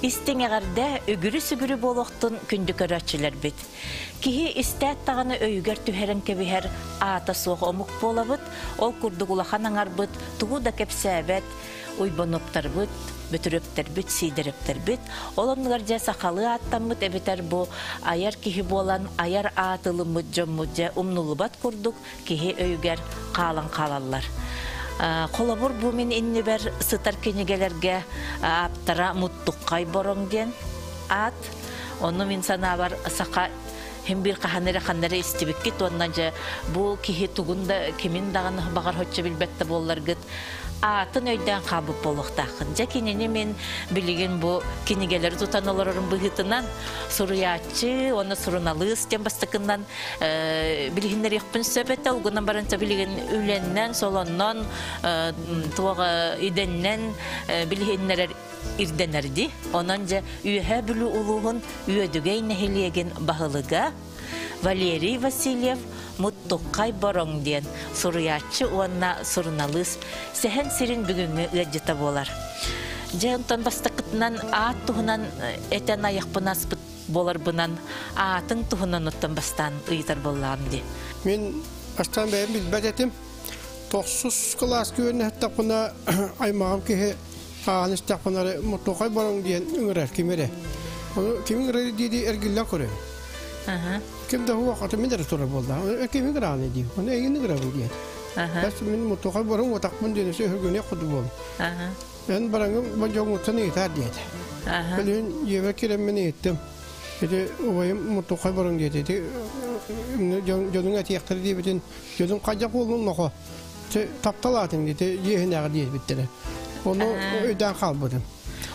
S12: Истиҥ эҕэрдэ үгүрү-сүгүрү буолуохтун күндү көрөөччүлэрбит. Киһи истээт даҕаны өйүгэр түһэрэн кэбиһэр аата суох омук буолабыт, ол курдук улахан аҥарбыт тугу да кэпсээбэт, уйбануоптарбыт, бөтүрүөптэрбит, сиидэрэптэрбит, ол оннугар дьэ сахалыы ааттаммыт эбэтэр бу айар киһи буолан айар аат ылыммыт дьоммут дьэ умнуллубат курдук киһи өйүгэр хаалан хаалаллар. Холобур, бу мин иннибэр сытар кинигэлэргэ ааптара Муттукхай Бороҥ диэн аат. Ону мин санаабар саха Һин биир хаһан эрэ ханна эрэ истибиккит уонна дьэ бу киһи тугун да кимин даҕаны баҕар соччо билбэт да буолларгыт аатын өйдөөн хаалбыт буолуохтааххын. Дьэ кинини мин билигин бу кинигэлэри тутан олорорум быһыытынан суруйааччы уонна суруналыыс диэн бастакыннан билиһиннэриэхпин сөп этэ. Ол гынан баран билигин үлэннэн, солоннон, туох идэннэн билиһиннэрэр ирдэнэр дии. Онон дьэ Үөһээ Бүлүү улууһун Үөдүгэй нэһилиэгин баһылыга Валерий Васильев Муттукхай Бороҥ диэн суруйааччы уонна суруналыыс сэһэн сирин бүгүҥҥү ыалдьыта буолар. Дьэ онтон бастакытынан аат туһунан этэн айахпын аспыт буоларбынан аатыҥ туһунан оттон бастаан ыйытар буоллаҕым дии.
S13: Мин бастаан бэйэм билбэт этим. Тохсус кылааска үөрэнэ аймаҕым киһи Ааһан истэхпинэ эрэ Мотуохай барыҥ диэн ыҥырар ким эрэ. Ону ким ыҥырар дии эргиллэн көрөбүн. Ким да суох, аты мин эрэ турар буолла. Ким ыҥыраҕын диим. Ону эйигин ыҥырабын диэн. Бэс мин Мотуохай барыҥ уотахпын диэн өссө өһүргэниэх курдук буоллум. Эн бараҥым бу дьоҥҥуттан ыйытаар диэтэ. Билигин дьиэбэр киирэммин ыйыттым. Ити убайым Мотуохай барыҥ диэтэ. Ити дьонуҥ этиэхтэрэ диэбитин дьонум хайдах буоллун нохо. Таптал аатын ити дьиэһинээҕи диэбиттэрэ. Ону өйдөөн хаалбытым.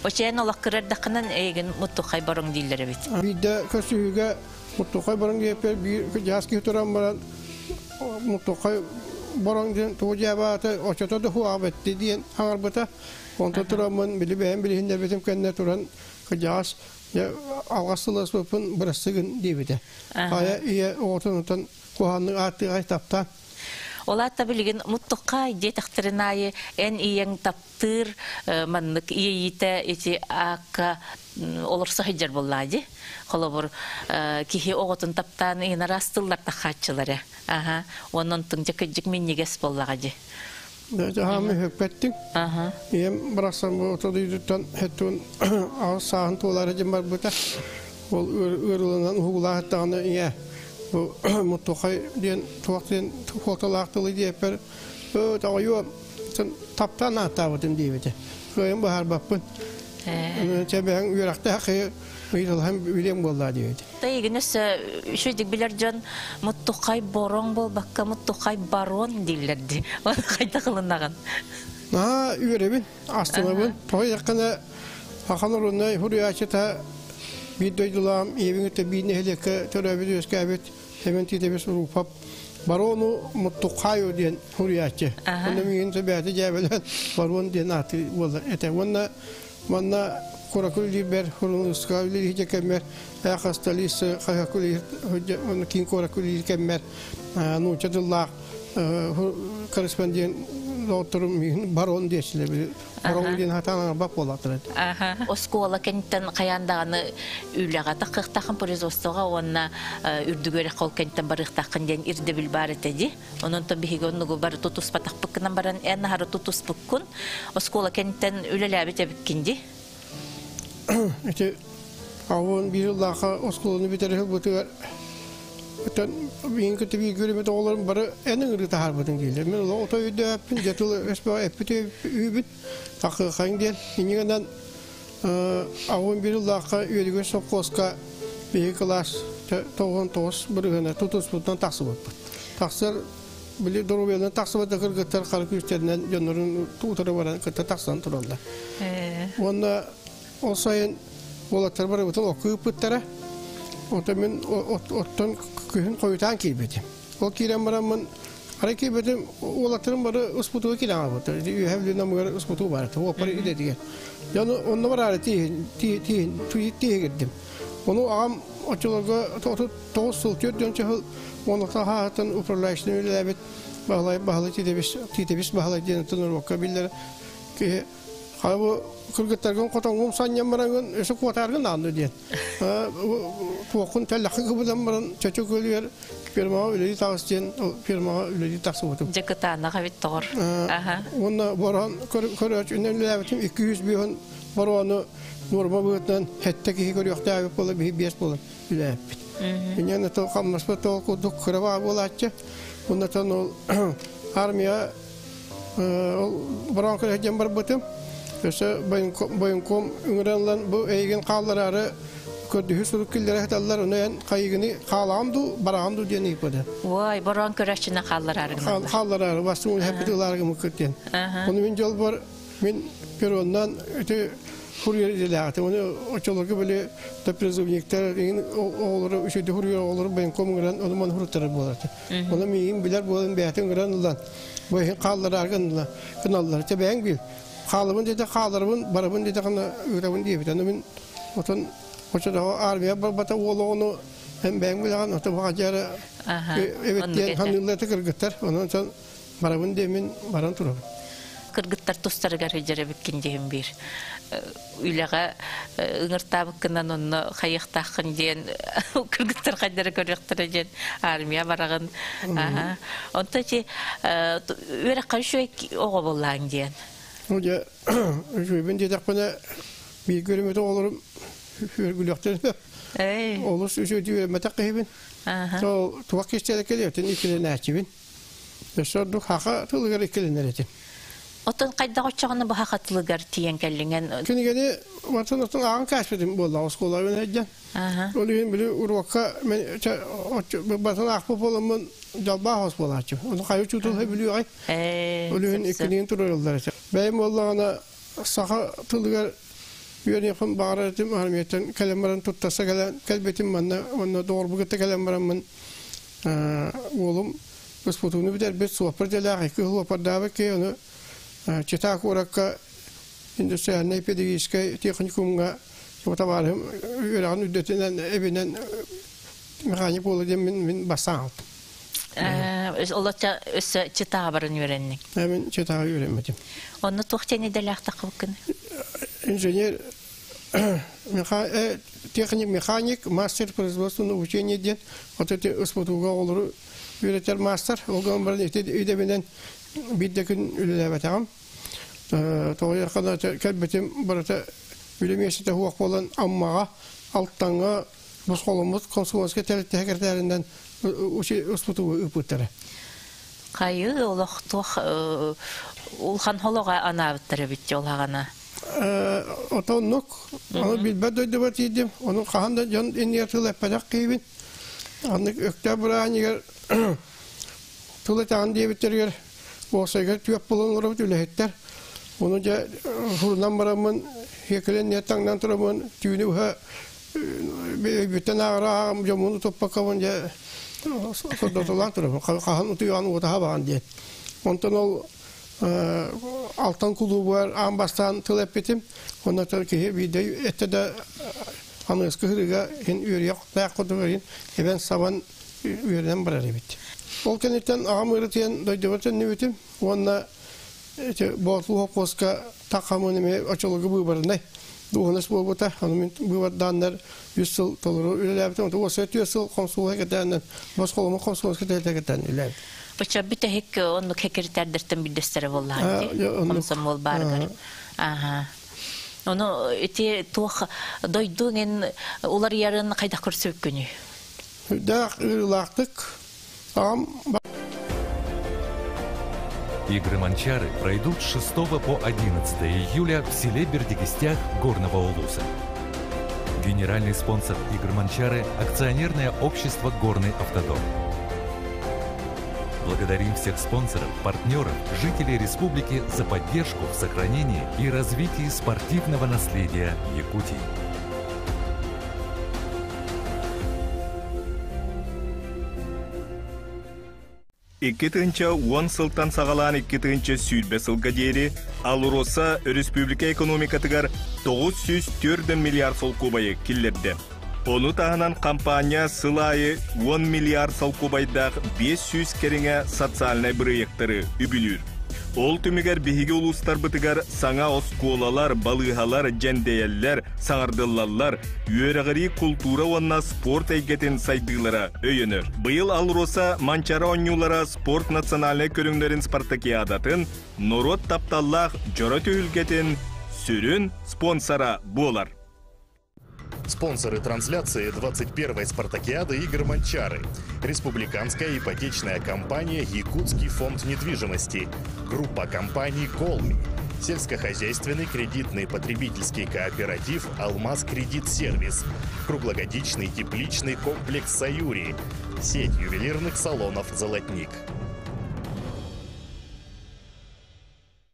S12: Очеен олох кырардаххынан эйигин муттуххай боруҥ дииллэр эбит.
S13: Биирдэ көрсүһүүгэ муттуххай боруҥ диэппэр биир дьаас киһи туран баран муттуххай бороҥ диэн тугу дьээбаата оччото да хуаҕа бэтти диэн аҥарбыта. Онто тураммын били бэйэм билиһиннэрбитим кэннэ туран кырдьаҕас алҕас сыласпыппын бырастыгын диэбитэ. Хайа ийэ оҕотун отон куһааннык ааттыаҕай таптаан
S12: Ол аата билигин муттукка диэтэхтэрин аайы эн ийэҥ таптыыр маннык иэйиитэ ити аакка олорсо сылдьар буоллаа дии. Холобур, киһи оҕотун таптаан ыйын араас тыллар тахааччылар Аха. Онон тыҥча кырдьык минньигэс буоллаҕа дии.
S13: Дьаһаамы хөкпэттиҥ. Ийэм барахсан бу отодуйдуттан хеттун аҕыс сааһын туолаары дьин барбыта. Ол ыарыланан уһугулаахыттаҕына ийэ бу муттухай диэн туох диэн фотолаах тылы диэппэр тоҕойуо таптаан ааттаабытым диэбитэ. Кыайан быһаарбаппын. Чэбэһэҥ үөрэхтээх ыйыталаһан билиэм буоллаа диэбитэ.
S12: Тайыгын өссө үчүгэйдик билэр дьон муттухай бороҥ буолбакка муттухай барон дииллэр дии. Оны хайдах ылынаҕын?
S13: Наһаа үөрэбин, астынабын. Тоҕо диэххинэ Ахан оруннай суруйааччыта биир дойдулаам ийэбин кытта биир нэһилиэккэ төрөөбүт үөскээбит Сэмэн Тиитэбис Уруупап Барону Муттукхайу диэн суруйааччы. Онно миигин бэйэтэ дьээбэлээн Барон диэн ааты буолар этэ. Уонна манна куракы үлэлиирбэр, суруналыыстыка үлэлиир кэммэр, эхо столицы хаһыакка үлэлиир, уонна киин куоракка үлэлиир кэммэр нуучча тыллаах корреспондент доҕотторум миигин барон диэччилэр. Барон диэн хатаан аҥарбат буолааттар этэ.
S12: Оскуола кэнниттэн хайаан даҕаны үлэҕэ таххыахтааххын производствоҕа уонна үрдүк үөрэххэ ол кэнниттэн барыахтааххын диэн ирдэбил баар этэ дии. Онон биһиги оннугу бары тутуспатахпыккынан баран эн аһары тутуспуккун оскуола кэнниттэн үлэлээбит эбиккин дии.
S13: Ити авон биир ыллаахха оскуоланы бүтэрэ сылбытыгар Оттон миин кытта бииргэ үлэммит оҕолорум бары эн ыҥырыы таһаарбытыҥ дииллэр. Мин олох отой өйдөөппүн, дьэ тыл өспөҕө эппит үһүбүт, тахыахаҥ диэн. Иннигэнэн авон биир ыллаахха үөрүгэр сопхуоска биһиги кылаас 99 бырыһыана тутуспутунан тахсыбыппыт. Тахсар били доруобуйаларын тахсыбат да кыргыттар хара күүстэринэн дьоннорун утары баран кытта тахсан тураллар. Уонна ол сайын уолаттар барыбытын окко ыыппыттара. Оттон мин оттон күһүн хойутаан киирбитим. Ол киирэн бараммын арай киирбитим уолаттарым бары успутуга киирэн хаалбыттар. Үөһэ Бүлүү намыгар успутуу бар этэ. Уоппар идэтигэр. Дьону онно бараары тииһин тииһин тииһигирдим. Ону аҕам оччолорго 39 сыл, 40 сыл уонна хааһыттан управляющийынан үлэлээбит Баһылай Баһылай Тиитэбис Тиитэбис Баһылай диэн норуокка биллэр киһи Хабы кыргыттаргын хотоҥҥун санньан бараҥын өсө куотааргын аанны диэн. Туоххун тэллэххин кыбыдан баран чөчө көлүгэр фермаҕа үлэлии таҕыс диэн фермаҕа үлэлии тахсыбытым.
S12: Дьэ кытаанах эбит тоҕор.
S13: Уонна бороон көрөөччүнэн үлэлээбитим 200 бороону нуорма быһыытынан сэттэ киһи көрүөхтээбит буола биһи биэс буолан үлэлээппит. Инньэ тыл хамнаспыт ол курдук кыра буолааччы. Оннотон ол армия ол бороон көрө диэн барбытым. Өссө военком ыҥыран ылан бу эйигин хааллараары көрдөһүү сурук киллэрэ сыталлар, ону эн хайыгыны хаалаҕын дуу, бараҕын дуу диэн ыйыппыта.
S12: Ой, бороон көрөөччүнэн хааллараары гыналлар.
S13: Хааллараары, бастыҥ үлэһэппит ылаары гыммыккыт диэн. Ону мин дьолбор Мин перроннан ити курьер идэлээхтим. Оны оччолорго били да призывниктар иҥин оҕолору үчүгэй курьер оҕолору военком ыҥыран ону маны хуруттарар буолар. Оны миигин билэр буолан бэйэтин ыҥыран ылан бу иһин хааллараарга гыналлар. Чэ бэйэҥ бил. Хаалабын диэтэ хааларбын, барабын диэтэ гына ыытабын диэбит. Аны мин отон оччотооҕу армия барбата уол оҕону эн бэйэҥ билэҕин, ото баҕадьары эбит диэн ханыыллар кыргыттар. Онон Барабын диэммин баран турабын.
S12: Кыргыттар тустарыгар сылдьар эбиккин диэн биир үлэҕэ ыҥыртаабыккынан онно хайыахтааххын диэн кыргыттар хайдары көрүөхтэрэ диэн армия бараҕын. Онто ити үөрэххэ үчүгэй оҕо буоллаан диэн.
S13: Ну дьэ үчүгэйбин диэтэхпинэ бииргэ үөрэммит оҕолорум үөргүлүөхтэрин сөп. Олус үчүгэй үөрэммэтэх киһибин. Сол туох кистэлэ кэлиэхтин иккилэнээччибин. Өссө ордук хаха тылыгар иккилэнэр этим.
S12: Оттон хайдах оччоҕуна бу хаха тылыгар тиийэн кэллиҥэн?
S13: Кинигэни ватсан оттон ааҕан кээспитим буолла оскуолаҕа сылдьан. Ол иһин били уруокка мен батын аахпыт буоламмын дьалбаах хос буолааччы. Ону хайы учуутал сөбүлүөҕэй. Ол иһин иккилиин турарыллар этэ. Бэйэм буоллаҕына саха тылыгар үөрэниэхпин баҕарар этим, армияттан кэлэн баран туттарса кэлэн кэлбитим манна уонна доҕорбун кытта кэлэн бараммын уолум СПТУну бүтэрбит суоппар идэлээх икки суоппардаабыт киһи ону Чита куоракка индустриальнай педагогическай техникумҥа табаарыһым үөрэҕин үрдэтинэн эбинэн механик буола диэн мин бастаан алтым.
S12: Олочча өссө Читаҕа баран үөрэнниҥ?
S13: Мин Читаҕа үөрэммитим.
S12: Онно туох диэн идэлээх таххыбыккын?
S13: Инженер техник механик мастер производственного обучения диэн вот эти СПТУга оҕолору үөрэтэр маастар ол гынан баран ити идэбинэн биир да күн үлэлээбэтэҕим тоҕо кэлбитим барыта үлэ миэстэтэ суох буолан Аммаҕа Алтаҥҥа босхоломмут комсомольскай тэрилтэ сэкирэтээринэн СПТУ ыыппыттара.
S12: Хайыы олох туох улахан холоҕо анаабыттар эбит ол аҕана.
S13: Отоннук, ону билбэт дойдубар тиийдим. Ону хаһан да дьон иннигэр тыл эппэтэх киһибин. Аннык Өктөөп бырааһынньыгар тыл этэҕин диэбиттэригэр уопсайга түөх буолан олоробут үлэһиттэр. Ону дьэ сурунан бараммын, хиэкэлэн не таҥнан тураммын түүнү быһа өйбүттэн ааҕара ааҕам дьоммун утуппаккабын дьэ сордотулаан турабын. Хаһан утуйаҕын уотаха баҕан диэн. Онтон ол Алтан кулуубугар аан бастаан тыл эппитим. Онно киһи биирдэ эттэ да аныгыскы сырыыга иһин үөрүйэх курдук иһин эбэн-сабан үөрэнэн барар эбит. Ол кэнниттэн аҕам ыарытыйан дойдубар төннүбүтүм уонна Боотулуу хоппуоска таххамын эми очолорго быыбарынай дуоһунас буолбута. Ону мин быыбардааннар үс сыл толору үлэлээбитим. Онто уоса 4 сыл хомсуулга кэтээннэн босхоломо хомсуулга кэтээн үлэлээбитим.
S12: Бача бүтэһик оннук секретарьдартан биирдэстэрэ буоллаҕа дии. Комсомол баарыгар. Аха. Ону ити туох дойду эн уларыйарын хайдах көрсүбүккүнүй?
S13: Сүрдээх ыарыылаахтык аҕам
S10: Игры Манчары пройдут с 6 по 11 июля в селе Бердигестях Горного Улуса. Генеральный спонсор Игр Манчары – акционерное общество «Горный автодор». Благодарим всех спонсоров, партнеров, жителей республики за поддержку в сохранении и развитии спортивного наследия Якутии.
S9: 2010 сылтан саҕалаан 2020 сылга диэри АЛРОСА өрөспүүбүлүкэ экономикатыгар 904 миллиард солкуобайы киллэрдэ. Ону таһынан компания сыл аайы 10 миллиард солкуобайдаах 500 кэриҥэ социальнай бырайыактары үбүлүүр. Ол түмүгэр биһиги улуустарбытыгар саҥа оскуолалар, балыыһалар дьэндэйэллэр, саҥардыллаллар, үөрэҕирии, култуура уонна спорт эйгэтин сайдыылара өйөнөр. Быйыл АЛРОСА Манчаары оонньуулара спорт национальнай көрүҥнэрин спартакиадатын норуот тапталлаах дьоро түһүлгэтин сүрүн спонсора буолар.
S4: Спонсоры трансляции 21-й спартакиады игр Манчары. Республиканская ипотечная компания «Якутский фонд недвижимости». Группа компаний «Колми». Сельскохозяйственный кредитный потребительский кооператив «Алмаз Кредит Сервис». Круглогодичный тепличный комплекс «Саюри». Сеть ювелирных салонов «Золотник».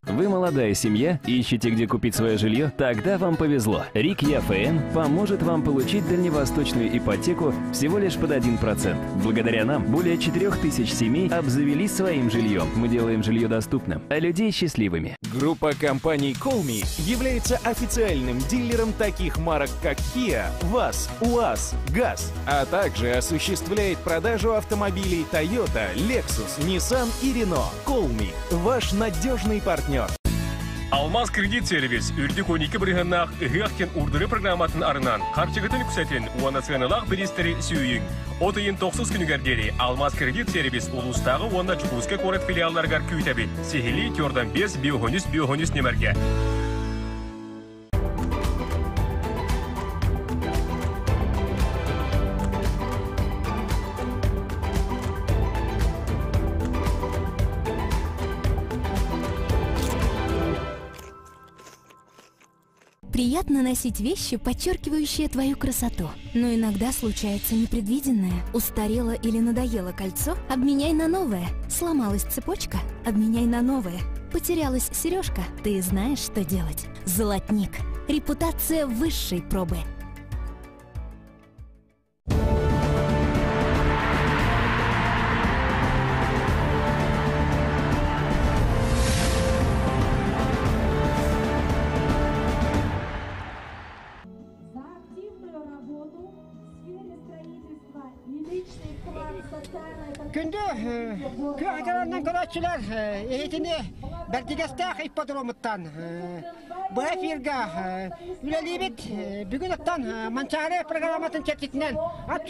S5: Вы молодая семья, ищете, где купить свое жилье? Тогда вам повезло. РИК ЯФН поможет вам получить дальневосточную ипотеку всего лишь под 1%. Благодаря нам более 4000 семей обзавелись своим жильем. Мы делаем жилье доступным, а людей счастливыми.
S6: Группа компаний Colmi является официальным дилером таких марок, как Kia, ВАЗ, УАЗ, ГАЗ, а также осуществляет продажу автомобилей Toyota, Lexus, Nissan и Renault. Colmi – ваш надежный партнер.
S7: Алмаз кредит сервис үрдүк 12 бырыһыаннаах ыһыах диэн урдуру программатын арынан харчыгытын үксэтин уонна сыаналаах бириистэри сүүйүҥ. От ыйын тохсус күнүгэр диэри Алмаз кредит сервис улуустааҕы уонна Дьокуускай куорат филиалларыгар күүтэбит. Сиһилии Тёрдан 5 биохонүс биохонүс нөмэргэ.
S8: Приятно носить вещи, подчеркивающие твою красоту. Но иногда случается непредвиденное. Устарело или надоело кольцо? Обменяй на новое. Сломалась цепочка? Обменяй на новое. Потерялась сережка? Ты знаешь, что делать. Золотник. Репутация высшей пробы.
S14: Күндү күөх экранынан көрөөччүлэр эһитини Бэрдигэстээх ипподромуттан быһа эфирга үлэлиибит. Бүгүн оттон Манчаары программатын чэрчитинэн ат